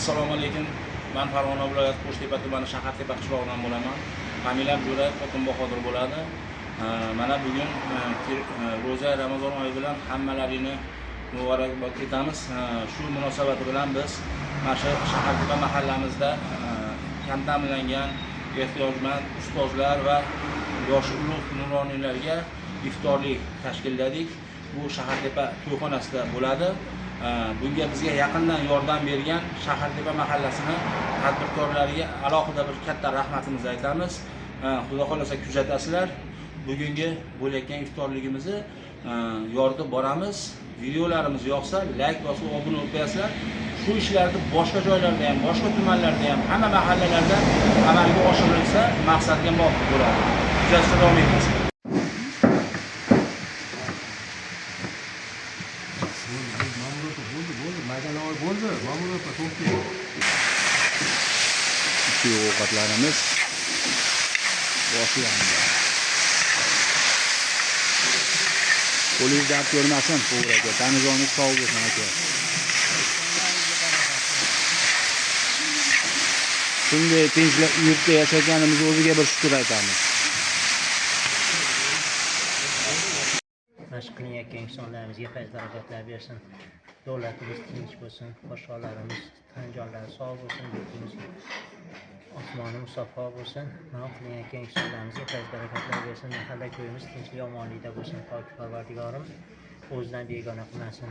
Assalomu alaykum. Men Farg'ona viloyati Qo'shtepa tumani Shahartepa qishlog'idan bo'laman. Familiyam Jo'rayev, Xotin Bahodir bo'ladi. Mana bugun ro'za Ramazon oyi bilan hammalaringni muborakbod etamiz. Shu munosabati bilan biz mana shu Shahartepa mahallamizda kam ta'minlangan ehtiyojmand ustozlar va yoshi ulug' nuroniylarga iftorlik tashkilladik. Bu Shahartepa to'yxonasida bo'ladi. Bunga bizga yaqindan yordam bergan Shahartepa mahallasini tadbirkorlariga alohida bir katta rahmatimizni aytamiz. Xudo xolasa kuzatasizlar. Bugungi bo'layotgan iftorligimizni yoritib boramiz. Videolarimiz yoqsa like bosib obuna bo'lib qo'yasizlar. Shu ishlarni boshqa joylarda ham, boshqa tumanlarda ham, hamma mahallalarda amalga oshirilsa maqsadga muvofiq bo'ladi. Kuzatishda davom etasizlar. Suyuq ovqatlarimiz boshlandi. Qo'lingiz dard ko'rmasin, to'g'ri aka. Tanijoningiz sog' bo'lsin aka. Shunday tinch yurtda yashaganimizga o'ziga bir shukr aytamiz. Mashq qilayotgan insonlarimizga fayz barakatlar bersin. Davlatimiz tinch bo'lsin, podsholarimiz tan jonlari sog' bo'lsin, yurtimiz osmoni musaffo bo'lsin. Mana qilayotgan insonlarimizga fayz barakatlar bersin. Mahalla ko'yimiz tinchlik omonlikda bo'lsin. Pok Parvardigorim o'zidan begona qilmasin.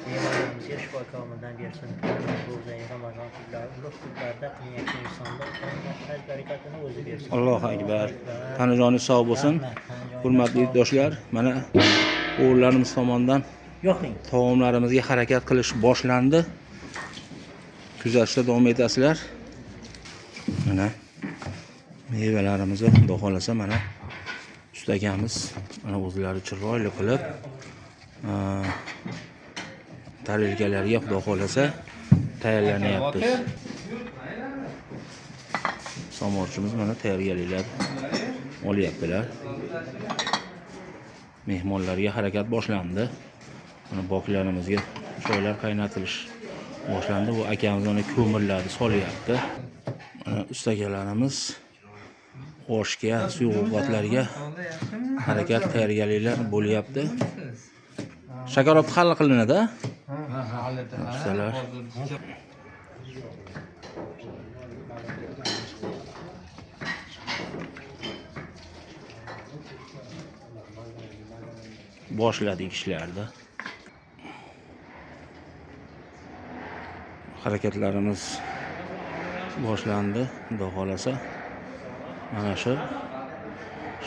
Bemorlarimizga shifo komildan bersin. Ro'za Ramazon kunlari, ulug' kunlarda qilayotgan insonlar fayz barakatini o'zi bersin. Allohu akbar. Tanijoni sog' bo'lsin. Hurmatli yurtdoshlar, mana o'g'illarimiz tomonidan taomlarimizga harakat qilish boshlandi. Kuzatishda davom etasizlar. Mana mevalarimizni xudo xolasa mana usta akamiz mana o'zlari chiroyli qilib tarelkalarga xudo xolasa tayyorlanyapmiz. Somorchimiz mana tayyorgarliklar olyaptilar. Mehmonlarga harakat boshlandi. Mana boklarimizga choylar qaynatilish boshlandi. Bu akamiz mana ko'mirlarni solyapti. Mana ustakalarimiz oshga, suyuq ovqatlarga harakat tayyorgarliklar bo'lyapti. Shakarobni hal qilinadi. Ustalar boshladik ishlarni. Harakatlarimiz boshlandi. Xudo xolasa mana shu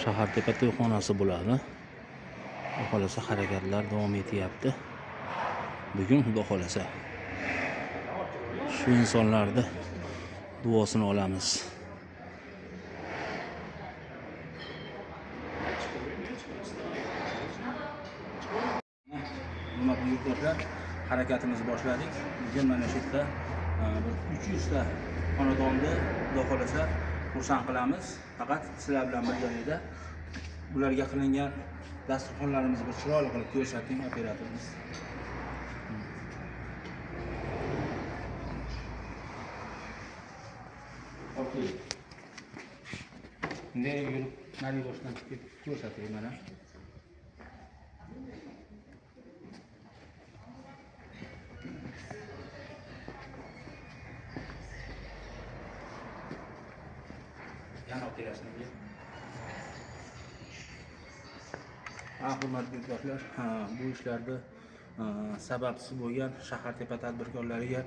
Shahartepa to'yxonasi bo'ladi. Xudo xolasa harakatlar davom etyapti. Bugun xudo xolasa shu insonlarni duosini olamiz. Hurmatli yurtdoshlar, harakatimizni boshladik. Bugun mana shu yerda bir 300 ta xonadonni xudo xolasa xursand qilamiz. Faqat sizlar bilan birgalikda ularga qilingan dasturxonlarimizni bir chiroyli qilib ko'rsating operatorimiz. Okey. Bunday yurib, nari boshdan chiqib ko'rsating mana. Hurmatli yurtdoshlar, bu ishlarda sababsiz bo'lgan Shahartepa tadbirkorlariga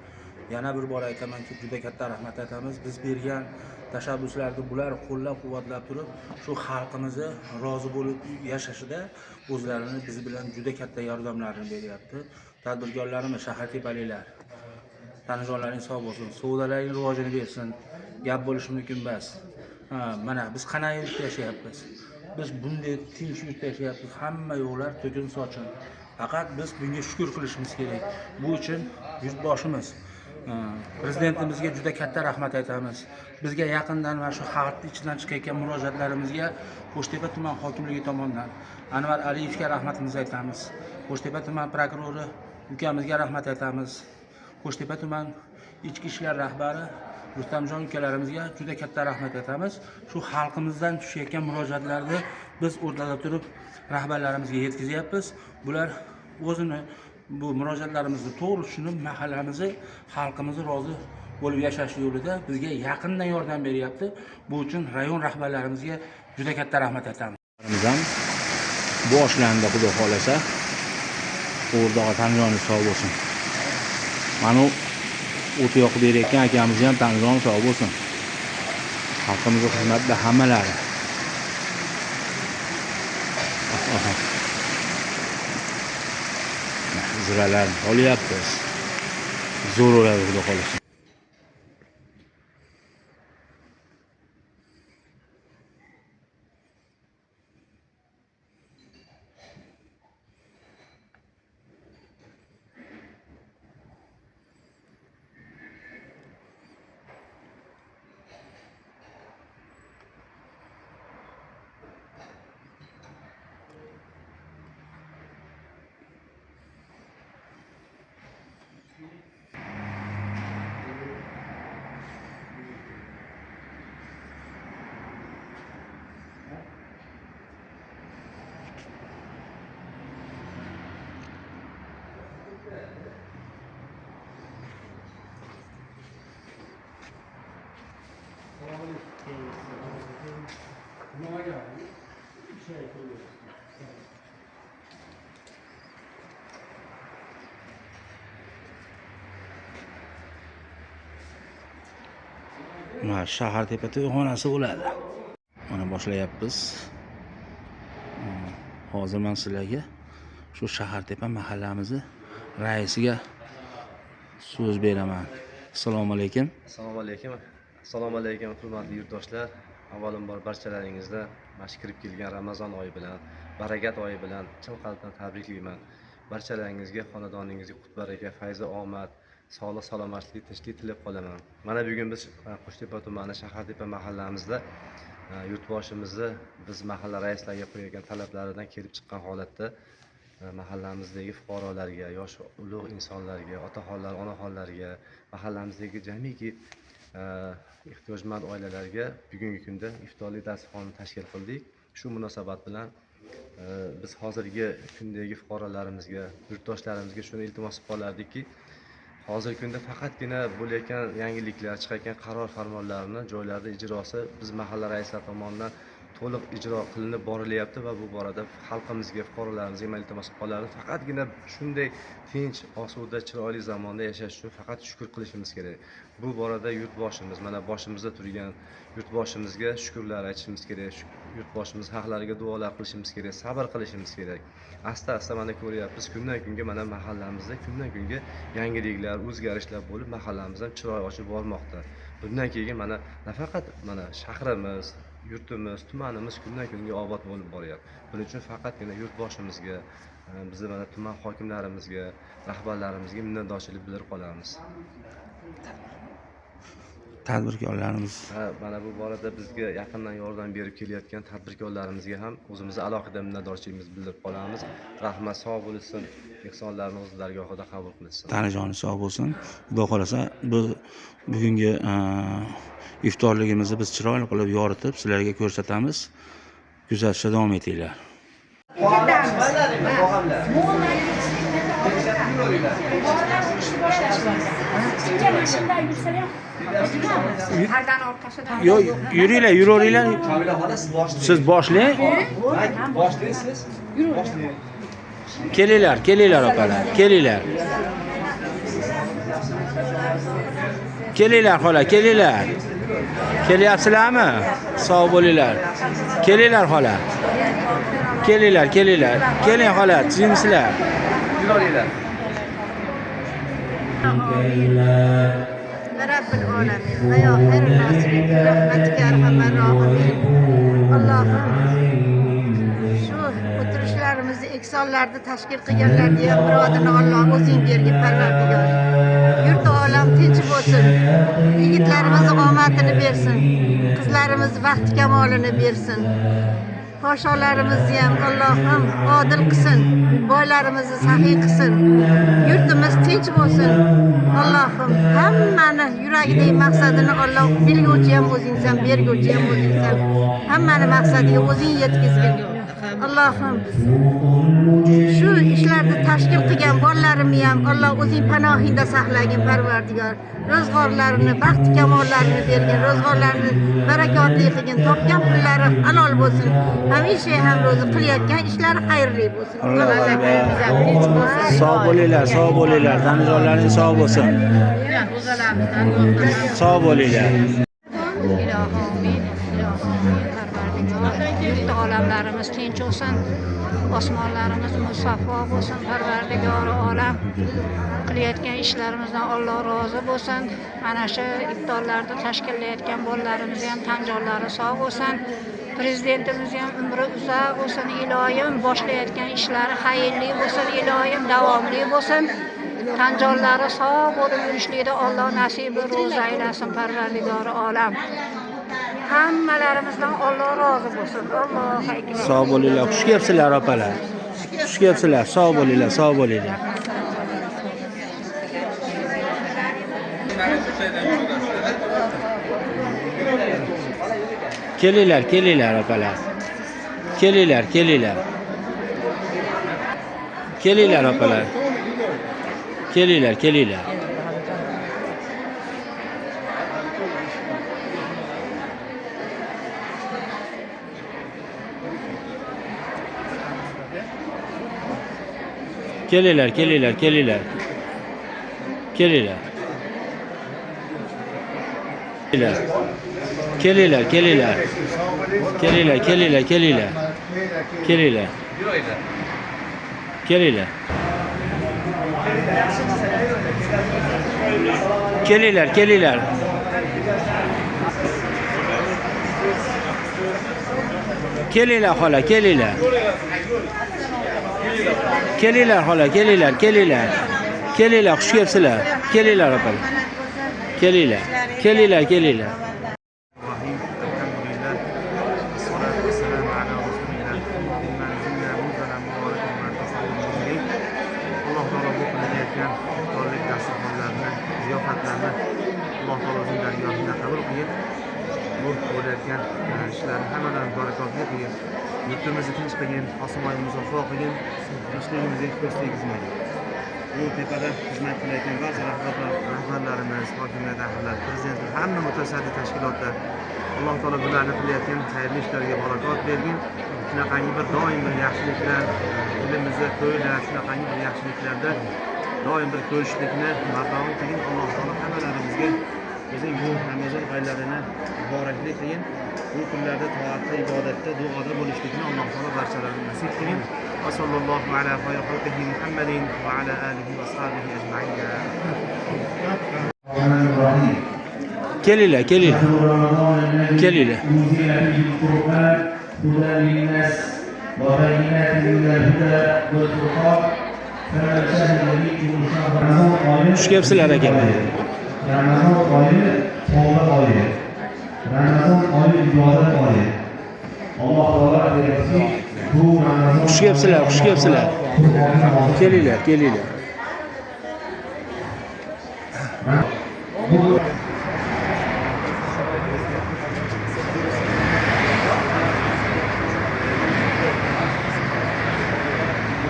yana bir bor aytamanki, juda katta rahmat aytamiz. Biz bergan tashabbuslarni bular qo'llab-quvvatlab turib, shu xalqimizni rozi bo'lib yashashida o'zlarini biz bilan juda katta yordamlarini beryapti. Tadbirkorlarimiz, Shahartepaliklar, tanijonlaring sog' bo'lsin, savdolaring rivojini bersin. Gap bo'lishi mumkin emas. Mana biz qanday yurtda yashayapmiz? Biz bunday tinch yurtda yashayapmiz. Hamma yo'llar to'kin sochin. Faqat biz bunga shukr qilishimiz kerak. Bu uchun yurtboshimiz, prezidentimizga juda katta rahmat aytamiz. Bizga yaqindan mana shu xalqning ichidan chiqayotgan murojaatlarimizga Qo'shtepa tuman hokimligi tomonidan Anvar Aliyevga rahmatimizni aytamiz. Qo'shtepa tuman prokurori ukamizga rahmat aytamiz. Qo'shtepa tuman Ichki ishlar rahbari Rustamjon ukalarimizga juda katta rahmat aytamiz. Shu xalqimizdan tushayotgan murojaatlarni biz o'rtada turib rahbarlarimizga yetkazyapmiz. Bular o'zini bu murojaatlarimizni to'g'ri tushunib, mahallamizni, xalqimizni rozi bo'lib yashash yo'lida bizga yaqindan yordam beryapti. Bu uchun rayon rahbarlarimizga juda katta rahmat aytamiz. Ham boshlandi, xudo xolasa. O'rdoq tanjoni sog' bo'lsin. Mana o't yoqib berayotgan akamiz ham tanjoni sog' bo'lsin. Xalqimizning xizmatida hammalari. Ziralarni olyapmiz. Zo'r bo'ladi xudo xolasa. Mana Shahartepa to'yxonasi bo'ladi. Mana boshlayapmiz. Hozir men sizlarga shu Shahartepa mahallamizni raisiga so'z beraman. Assalomu alaykum. Assalomu alaykum. Assalomu alaykum hurmatli yurtdoshlar. Avvalambor barchalaringizni mana shu kirib kelgan Ramazon oyi bilan, barakat oyi bilan chin qalbdan tabriklayman. Barchalaringizga, xonadoningizga qut baraka, fayz omad, sog'lik, salomatlik, tinchlik tilab qolaman. Mana bugun biz Qo'shtepa tumani Shahartepa mahallamizda yurtboshimizni biz mahalla raislariga qo'ygan talablaridan kelib chiqqan holatda mahallamizdagi fuqarolarga, yosh ulug' insonlarga, otaxonlar, onaxonlarga, mahallamizdagi jamiki ehtiyojmand oilalarga bugungi kunda iftorlik dasturxonini tashkil qildik. Shu munosabat bilan biz hozirgi kundagi fuqarolarimizga, yurtdoshlarimizga shuni iltimos qilib qolardikki, hozirgi kunda faqatgina bo'layotgan yangiliklar, chiqayotgan qaror farmonlarni joylarda ijrosi biz mahalla raislari tomonidan to'liq ijro qilinib borilyapti va bu borada xalqimizga, fuqarolarimizga men iltimos qilib qolardim. Faqatgina shunday tinch, osuda, chiroyli zamonda yashash uchun faqat shukr qilishimiz kerak. Bu borada yurtboshimiz, mana boshimizda turgan yurtboshimizga shukrlar aytishimiz kerak. Yurtboshimiz haqlariga duolar qilishimiz kerak, sabr qilishimiz kerak. Asta-asta mana ko'ryapmiz, kundan kunga mana mahallamizda kundan kunga yangiliklar, o'zgarishlar bo'lib, mahallamiz ham chiroy ochib bormoqda. Bundan keyin mana nafaqat mana shahrimiz, yurtimiz, tumanimiz kundan kunga obod bo'lib boryapti. Buning uchun faqatgina yurtboshimizga, bizni mana tuman hokimlarimizga, rahbarlarimizga minnatdorchilik bildirib qolamiz. Tadbirkorlarimiz, mana bu borada bizga yaqindan yordam berib kelayotgan tadbirkorlarimizga ham o'zimizni alohida minnatdorchiligimizni bildirib qolamiz. Rahmat, sog' bo'lsin, ehsonlarni o'z dargohida qabul qilsin. Tanijoni sog' bo'lsin. Xudo xolasa bu bugungi iftorligimizni biz chiroyli qilib yoritib sizlarga ko'rsatamiz. Kuzatishda davom etinglar. Yo'q, yuringlar, yuraveringlar. Siz boshlang. Boshlang siz. Boshlang. Kelinglar, kelinglar opalar, kelinglar. Kelinglar xola, kelinglar. Kelyapsizlarmi? Sog' bo'linglar. Kelinglar xola. Kelinglar, kelinglar. Keling xola, tuzingizlar. Yuringlar. Rabbil alamin. Va ya xayrul nasirin. Rahmatika arhamar rohimin. Allohim shu o'tirishlarimizni, ehsonlarni tashkil qilganlarni ham murodini Alloh o'zing bergin, Parvardigor. Yurt olam tinch bo'lsin. Yigitlarimiz omadini bersin. Qizlarimiz baxt kamolini bersin. Podsholarimizni ham Allohim odil qilsin, boylarimizni saxiy qilsin, yurtimiz tinch bo'lsin. Allohim hammani yuragidagi maqsadini Alloh bilguvchi ham o'zingsan, berguvchi ham o'zingsan. Hammani maqsadiga o'zing yetkazgin. Allohim shu ishlarni tashkil qilgan bolalarimni ham Alloh o'zing panohingda saqlagin Parvardigor. Ro'zg'orlarini, baxt kamollarini bergin, ro'zg'orlarini barakotli qilgin, topgan pullari halol bo'lsin. Hamisha ham ro'zi qilayotgan ishlari xayrli bo'lsin. Sog' bo'linglar, sog' bo'linglar, tanijonlaring sog' bo'lsin. Sog' bo'linglar. Yurt olamlarimiz tinch bo'lsin, osmonlarimiz musaffo bo'lsin, Parvardigori olam. Qilayotgan ishlarimizdan Alloh rozi bo'lsin. Mana shu iftorlarni tashkillayotgan bolalarimiz ham tan jonlari sog' bo'lsin. Prezidentimiz ham umri uzoq bo'lsin, iloyim boshlayotgan ishlari xayrli bo'lsin, iloyim davomli bo'lsin. Tan jonlari sog' bo'lib yurishlikda Alloh nasibi ro'za aylasin, Parvardigori olam. Hammalarimizdan Alloh rozi bo'lsin. Allohu akbar. Sog' bo'linglar, xush kelibsizlar opalar. Xush kelibsizlar, sog' bo'linglar, sog' bo'linglar. Kelinglar, kelinglar opalar. Kelinglar, kelinglar. Kelinglar opalar. Kelinglar, kelinglar. Kelinglar, kelinglar, kelinglar. Kelinglar. Kelinglar, kelinglar. Kelinglar, kelinglar, kelinglar. Kelinglar. Kelinglar. Kelinglar, kelinglar. Kelinglar xola, kelinglar. Kelinglar xola, kelinglar, kelinglar. Kelinglar, xush kelibsizlar. Kelinglar opalar. Kelinglar. Kelinglar, kelinglar. Alloh taolo bu qilinayotgan iftorlik dasturxonlarni, ziyofatlarni Alloh taolo o'zining dargohida qabul qilib, bu bo'layotgan ishlarni hammadan barakotli qilgin, yurtimizni tinch qilgin, osmonimizni musaffo qilgin, tinchligimizga ko'z tegizmagin. Bu tepada xizmat qilayotgan barcha rahbarlarimiz, hokimiyat ahllari, prezidentlar, hamma mutasaddi tashkilotlar, Alloh taolo bularni qilayotgan xayrli ishlarga barakot bergin. Shunaqangi bir doim bir yaxshiliklar, elimizda to'ylar, shunaqangi bir yaxshiliklarda doim bir ko'rishlikni bardavom qilgin. Alloh taolo hammalarimizga o'zining bu Ramazon oylarini muborakli qilgin. Bu kunlarda toatda, ibodatda, duoda bo'lishlikni Alloh taolo barchalarimizga nasib qilgin. Va sallallohu ala xayri xalqihi Muhammadin va ala alihi va ashabihi ajmain. Kelinglar, kelinglar. Kelinglar. هدى للناس وبينات من الهدى والفرقان فمن شهد منكم شهر رمضان. Xush kelibsizlar akalar. Ramazon oyi tavba oyi. Ramazon oyi ibodat oyi. Alloh taolo aytayaptiki, bu Ramazon. Xush kelibsizlar, xush kelibsizlar. Kelinglar, kelinglar.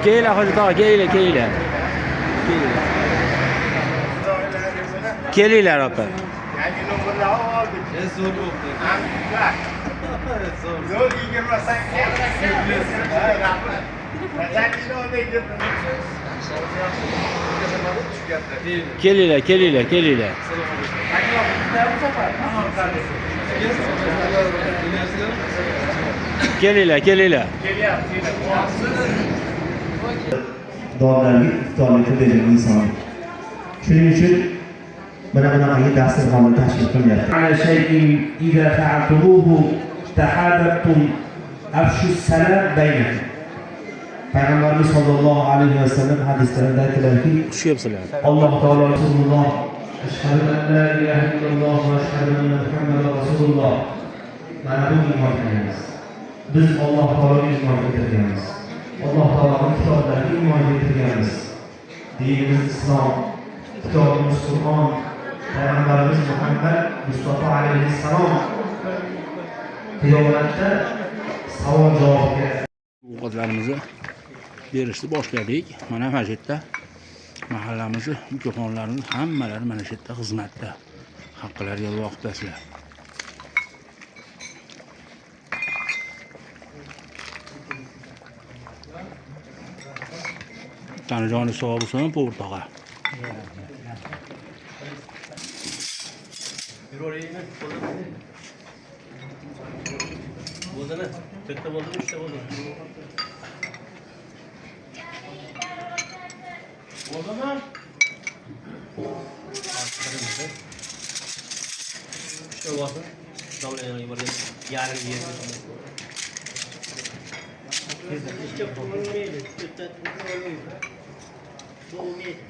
Kelinglar Hoji tog'a, kelinglar, kelinglar. Kelinglar. Kelinglar opa. Yangi nomerlar oldik. Zo'r bo'ldi. Zo'r 28. Rahmat. Kelinglar, kelinglar, kelinglar. Kelinglar, kelinglar. Dog'larga iftorlik qilib bergan inson. Shuning uchun mana bunaqangi dasturxonni tashkil qilyapti. Ala shay'in idza fa'altumuhu tahabbtum afshu salam baynakum. Payg'ambarimiz sollallohu alayhi vasallam hadislarida aytiladiki, Xush kelibsizlar. Alloh taolo Rasululloh ashhadu an la ilaha illalloh va ashhadu anna Muhammadar rasululloh. Mana bu iymon kalmasi. Biz Alloh taologa iymon keltirganmiz. Alloh taoloning kitoblariga iymon keltirganmiz. Dinimiz islom, kitobimiz Qur'on, payg'ambarimiz Muhammad Mustafa alayhissalom qiyomatda savol javobga ovqatlarimizni berishni boshladik. Mana shu yerda mahallamizni ukaxonlarimiz hammalari mana shu yerda xizmatda. Haqqilariga duo qilib tashlab. Tanijoni sog' bo'lsin, povur tog'a. Bo'ldimi? To'rtta bo'ldimi, uchta bo'ldimi? Bo'ldimi? Uchta bo'lsin. Davlaga borgan yarim yer. Uchta bo'lmaydi, to'rtta bo'lmaydi. Bo'lmaydi.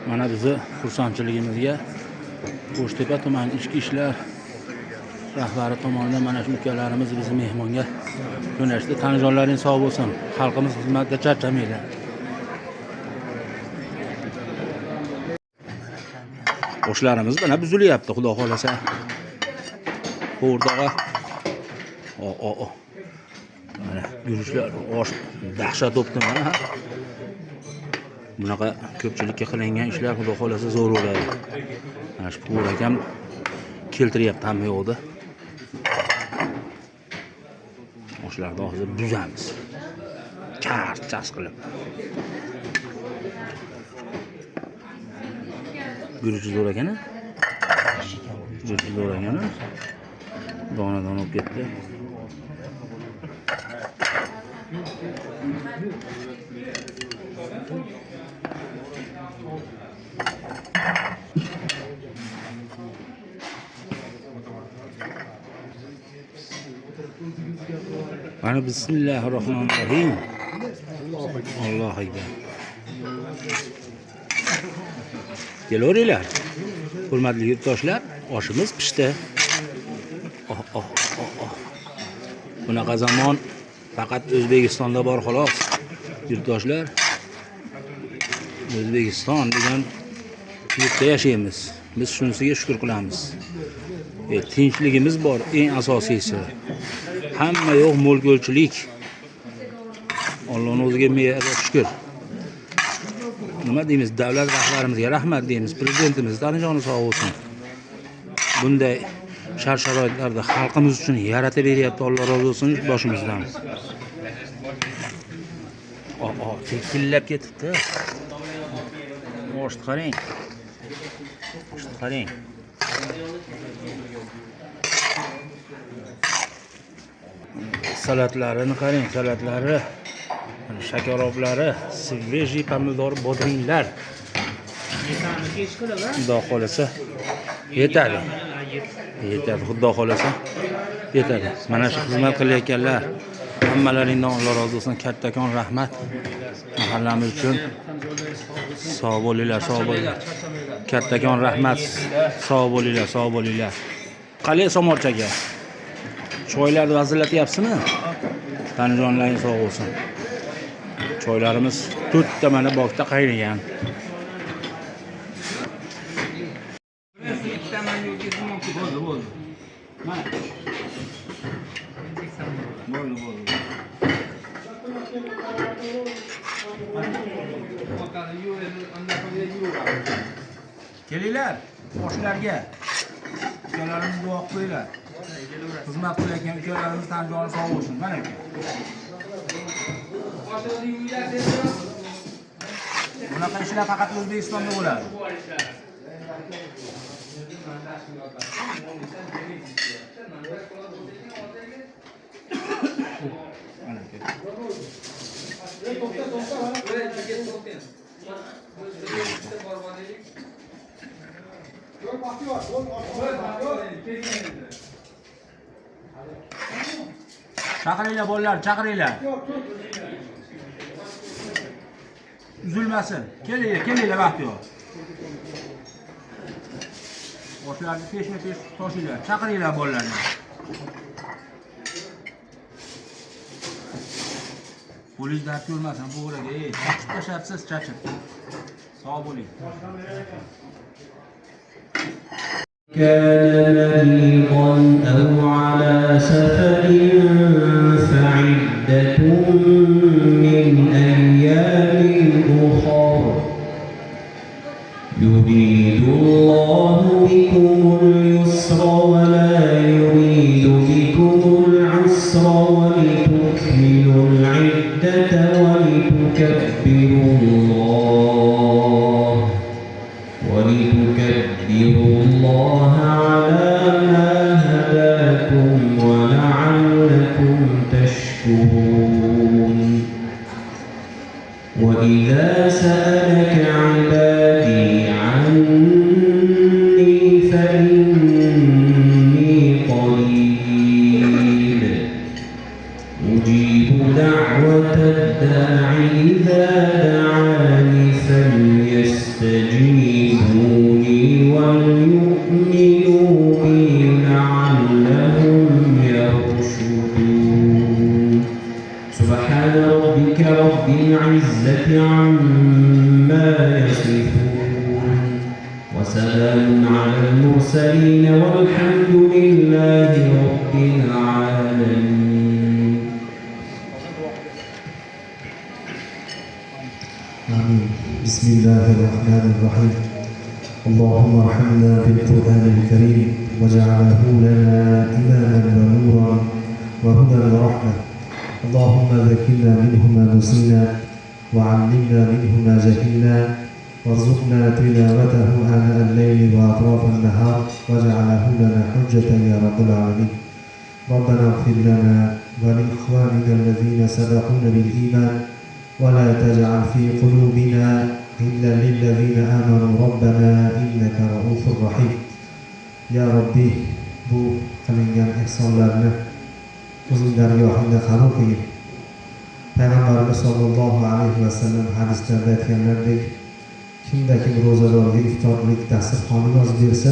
Mana bizni xursandchiligimizga Qo'shtepa tuman ichki ishlar rahbari tomonidan mana shu ukalarimiz bizni mehmonga jo'nashdi. Tanijonlaring sog' bo'lsin. Xalqimiz xizmatda charchamanglar. Oshlarimiz mana buzilyapti, xudo xolasa. Qo'rdog'a. O. Mana guruchlar osh dahshat bo'pti mana. Bunaqa ko'pchilikka qilingan ishlar xudo xolasa zo'r bo'ladi. Mana shu Povur akam keltiryapti hamma yoqda. Oshlarni hozir buzamiz. Charchas qilib. Guruchi zo'r ekan-a? Guruchi zo'r ekan-a? Dona-dona bo'lib ketdi. Mana bismillahirrohmanirrohim. Allohu akbar. Kelaveringlar. Hurmatli yurtdoshlar, oshimiz pishdi. Oh oh oh oh. Bunaqa zamon faqat O'zbekistonda bor xolos. Yurtdoshlar, O'zbekiston degan yurtda yashaymiz. Biz shunisiga shukr qilamiz. Tinchligimiz bor, eng asosiysi. Hamma yo'q mo'l-ko'lchilik. Allohning o'ziga ming shukr. Nima deymiz? Davlat rahbarimizga rahmat deymiz. Prezidentimiz joni sog' bo'lsin. Bunday shart-sharoitlarda xalqimiz uchun yaratib beryapti. Alloh rozi bo'lsin boshimizdan. Oh, tekillab ketibdi. Oshni qarang. Oshni qarang. Salatlarini qarang, salatlari, shakaroblari, svejiy pomidor, bodringlar. Xudo xolasa yetadi. Yetadi, xudo xolasa yetadi. Mana shu xizmat qilayotganlar hammalaringdan Alloh rozi bo'lsin. Kattakon rahmat mahallamiz uchun. Sog' bo'linglar, sog' bo'linglar. Kattakon rahmat. Sog' bo'linglar, sog' bo'linglar. Qalay Somorchaga? Choylarni vazirlatyapsizmi? Tanijonlaring sog' bo'lsin. Choylarimiz to'rtta mana bokda qaynagan. Bo'ldi, bo'ldi. Mana. Bo'ldi, bo'ldi. Kelinglar, oshlarga. Ukalarimiz duo qilib qo'yinglar. Xizmat qilayotgan ukalarimiz tan joni sog' bo'lsin. Mana aka. Bunaqa ishlar faqat O'zbekistonda bo'ladi. Mana aka. Chaqiringlar bolalar, chaqiringlar. Uzilmasin. Kelinglar, kelinglar Baxtiyor. Oshlarni peshma-pesh toshinglar. Chaqiringlar bolalarni. Qo'lingiz dard ko'rmasin, bo'g'raga. Ey, chachib tashlabsiz, chachib. Sog' bo'ling. كان مريضا أو على سفر فعدة من أيام أخر يريد الله بكم اليسر ولا يريد بكم العسر ولتكملوا العدة ولتكبروا الله على ما هداكم ولعلكم تشكرون. وإذا سألك عبادي عني فإني قريب أجيب دعوة الداع إذا دعاني فليستجيبوا لي وليؤمنوا بي لعلهم يرشدون. سبحان ربك رب العزة عما يصفون وسلام على المرسلين والحمد لله رب العالمين. آمين. بسم الله الرحمن الرحيم. اللهم ارحمنا بالقرآن الكريم واجعله لنا إماما ونورا وهدى ورحمة. اللهم ذكرنا منه ما نسينا وعلمنا منه ما جهلنا وارزقنا تلاوته آناء الليل وأطراف النهار واجعله لنا حجة يا رب العالمين. ربنا اغفر لنا ولإخواننا الذين سبقونا بالإيمان ولا تجعل في قلوبنا إلا للذين آمنوا ربنا إنك رؤوف رحيم. Ya Rabbi, bu qilingan ihsonlarni o'zing dargohingda qabul qilgin. Payg'ambarimiz sollallohu alayhi vasallam hadislarda aytganlaridek, kimda kim ro'zadorga iftorlik dasturxoni yozib bersa,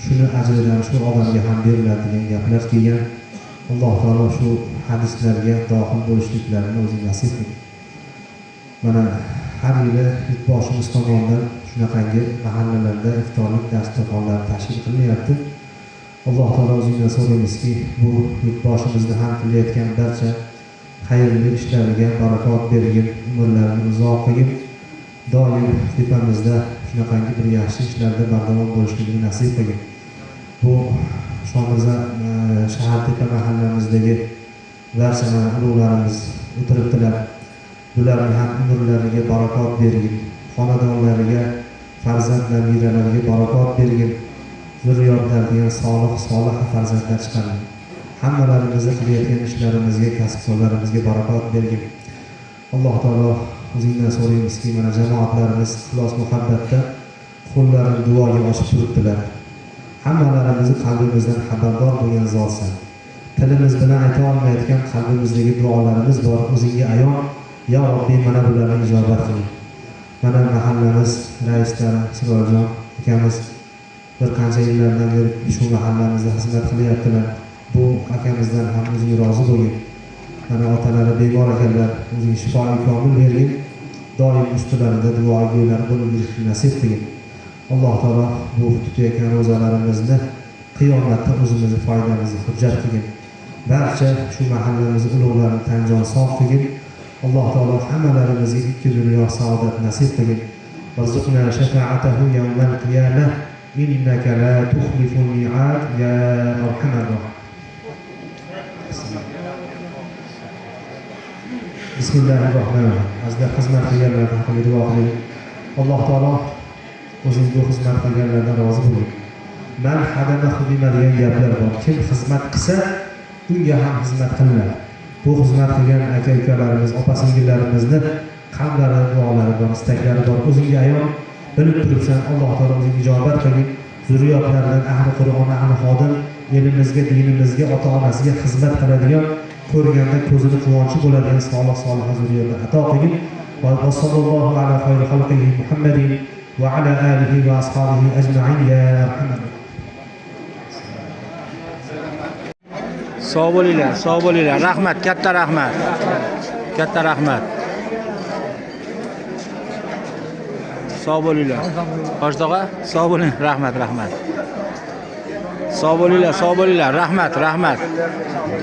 shuni ajridan shu odamga ham beriladi degan gaplar kelgan. Alloh taolo shu hadislarga dohil bo'lishliklarini o'zing nasib qilgin. Mana har yili yurtboshimiz tomonidan shunaqangi mahallalarda iftorlik dasturxonlari tashkil qilinyapti. Alloh taolo o'zingdan so'raymizki, bu yurtboshimizni ham qilayotgan barcha xayrli ishlariga barakot bergin, umrlarini uzoq qilgin, doim tepamizda shunaqangi bir yaxshi ishlarda bardavom bo'lishligini nasib qilgin. Bu Shomirza Shahartepa mahallamizdagi barcha mana ulug'larimiz o'tiribdilar. Bularni ham umrlariga barakot bergin, xonadonlariga, farzand nabiralariga barakot bergin, zurriyotlar degan solih solih farzandlar chiqargin. Hammalarimizni qilayotgan ishlarimizga, kasb-korlarimizga barakot bergin. Alloh taolo o'zingdan so'raymizki, mana jamoatlarimiz ixlos muhabbatda qo'llarini duoga ochib turibdilar. Hammalarimizni qalbimizdan xabardor bo'lgan zotsan. Tilimiz bilan ayta olmayotgan qalbimizdagi duolarimiz bor, o'zingga ayon. Ya Rabbi, mana bularni ijobat qil. Mana mahallamiz raislari Sirojjon akamiz bir qancha yillardan beri shu mahallamizda xizmat qilyaptilar. Bu akamizdan ham o'zing rozi bo'lgin. Mana otalari bemor ekanlar, o'zing shifoi komil bergin. Doim ustilarida duogo'ylar bo'lib yurishni nasib qilgin. Alloh taolo bu tutayotgan ro'zalarimizni qiyomatda o'zimizni foydamizni hujjat qilgin. Barcha shu mahallamizni ulug'larini tan jon sog' qilgin. Alloh taolo hammalarimizga ikki dunyo saodat nasib qilgin. Warzuqna shafa'atahu yawmal qiyamah innaka la tuxliful mi'ad ya arhamar rohim. Bismillahirrohmanirrohim. Azizlar, xizmat qilganlar haqida duo qiling. Alloh taolo o'zing bu xizmat qilganlardan rozi bo'ling. Man hadama xudima degan gaplar bor. Kim xizmat qilsa, unga ham xizmat qilinadi. Bu xizmat qilgan aka ukalarimiz, opa singillarimizni qalblari, duolari bor, istaklari bor. O'zingga ayon bilib turibsan, Alloh taolo o'zing ijobat qilgin. Zurriyotlaridan ahli Qur'on, ahli xodim, elimizga, dinimizga, ota-onasiga xizmat qiladigan Ko'rganda ko'zini quvonchi bo'ladigan solih soliha zurriyatlar ato qilgin. Va sallallohu ala xayri xalqihi Muhammadin va ala alihi va ashabihi ajma'in ya arhamar. Sog' bo'linglar, sog' bo'linglar. Rahmat, katta rahmat. Katta rahmat. Sog' bo'linglar. Hoji tog'a, sog' bo'ling. Rahmat, rahmat. Sog' bo'linglar, sog' bo'linglar. Rahmat, rahmat.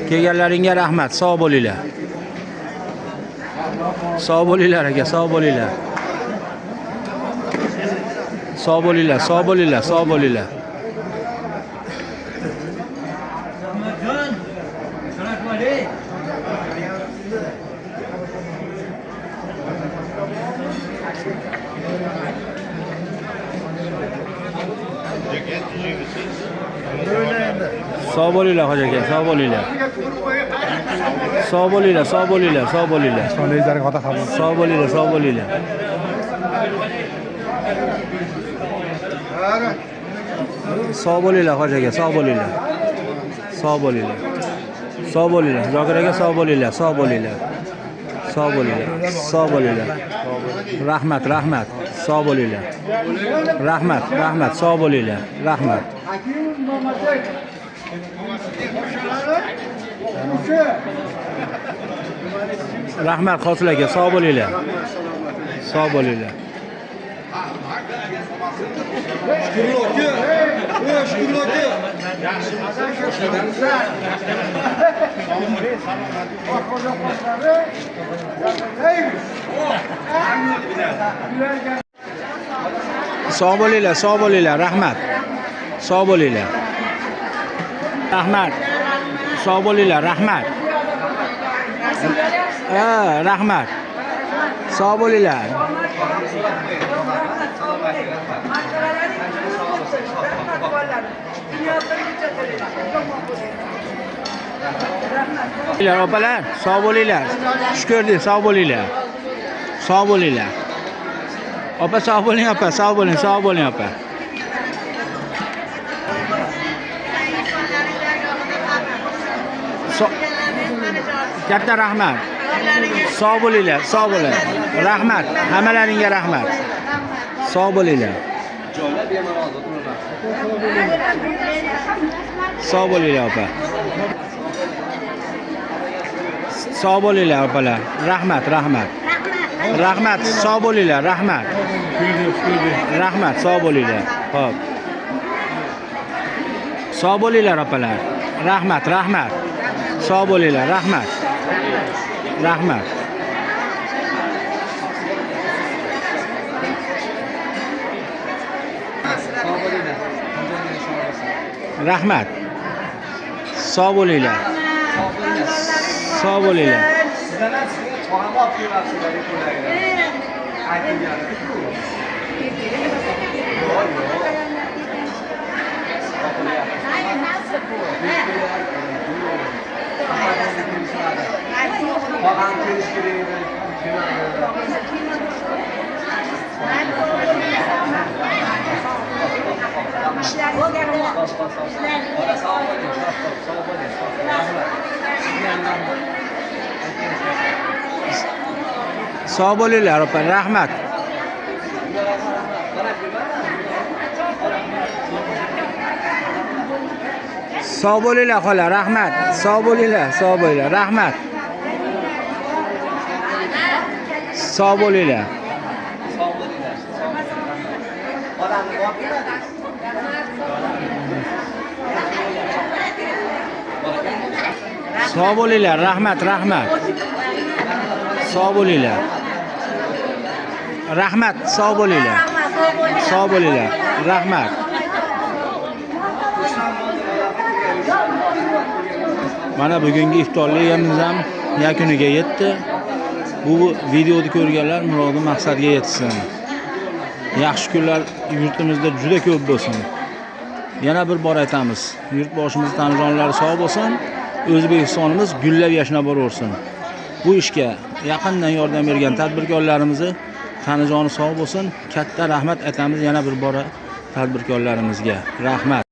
Kelganlaringga rahmat. Sog' bo'linglar. Sog' bo'linglar aka, sog' bo'linglar. Sog' bo'linglar, sog' bo'linglar, sog' bo'linglar. Sog' bo'linglar hoji aka, sog' bo'linglar. Sog' bo'linglar, sog' bo'linglar, sog' bo'linglar. Sog' bo'linglar, sog' bo'linglar. Sog' bo'linglar hoji aka, sog' bo'linglar. Sog' bo'linglar. Sog' bo'linglar. Zokir aka, sog' bo'linglar, sog' bo'linglar. Sog' bo'linglar. Sog' bo'linglar. Rahmat, rahmat. Sog' bo'linglar. Rahmat, rahmat, sog' bo'linglar. Rahmat. Rahmat Hosil aka, sog' bo'linglar. Sog' bo'linglar. Sog' bo'linglar, sog' bo'linglar, rahmat. Sog' bo'linglar. Rahmat. Sog' bo'linglar, rahmat. Ha, rahmat. Sog' bo'linglar. Opalar, sog' bo'linglar. Xush ko'rdik, sog' bo'linglar. Sog' bo'linglar. Opa, sog' bo'ling, opa, sog' bo'ling, sog' bo'ling, opa. Katta rahmat. Sog' bo'linglar, sog' bo'linglar. Rahmat, hammalaringga rahmat. Sog' bo'linglar. Sog' bo'linglar, opa. Sog' bo'linglar, opalar. Rahmat, rahmat. Rahmat, sog' bo'linglar, rahmat. Rahmat, sog' bo'linglar. Xo'p. Sog' bo'linglar, opalar. Rahmat, rahmat. Sog' bo'linglar, rahmat. Rahmat. Rahmat. Sog' bo'linglar. Sog' bo'linglar. Sog' bo'linglar, opa, rahmat. Sog' bo'linglar, xola, rahmat. Sog' bo'linglar, sog' bo'linglar, rahmat. Sog' bo'linglar. Sog' bo'linglar, rahmat, rahmat. Sog' bo'linglar. Rahmat, sog' bo'linglar. Sog' bo'linglar. Rahmat. Mana bugungi iftorligimiz ham yakuniga yetdi. Bu videoni ko'rganlar murodi maqsadga yetsin. Yaxshi kunlar yurtimizda juda ko'p bo'lsin. Yana bir bor aytamiz, yurtboshimiz tanjonlari sog' bo'lsin, O'zbekistonimiz gullab yashnab boraversin. Bu ishga yaqindan yordam bergan tadbirkorlarimizni tanijoni sog' bo'lsin. Katta rahmat aytamiz yana bir bora tadbirkorlarimizga. Rahmat.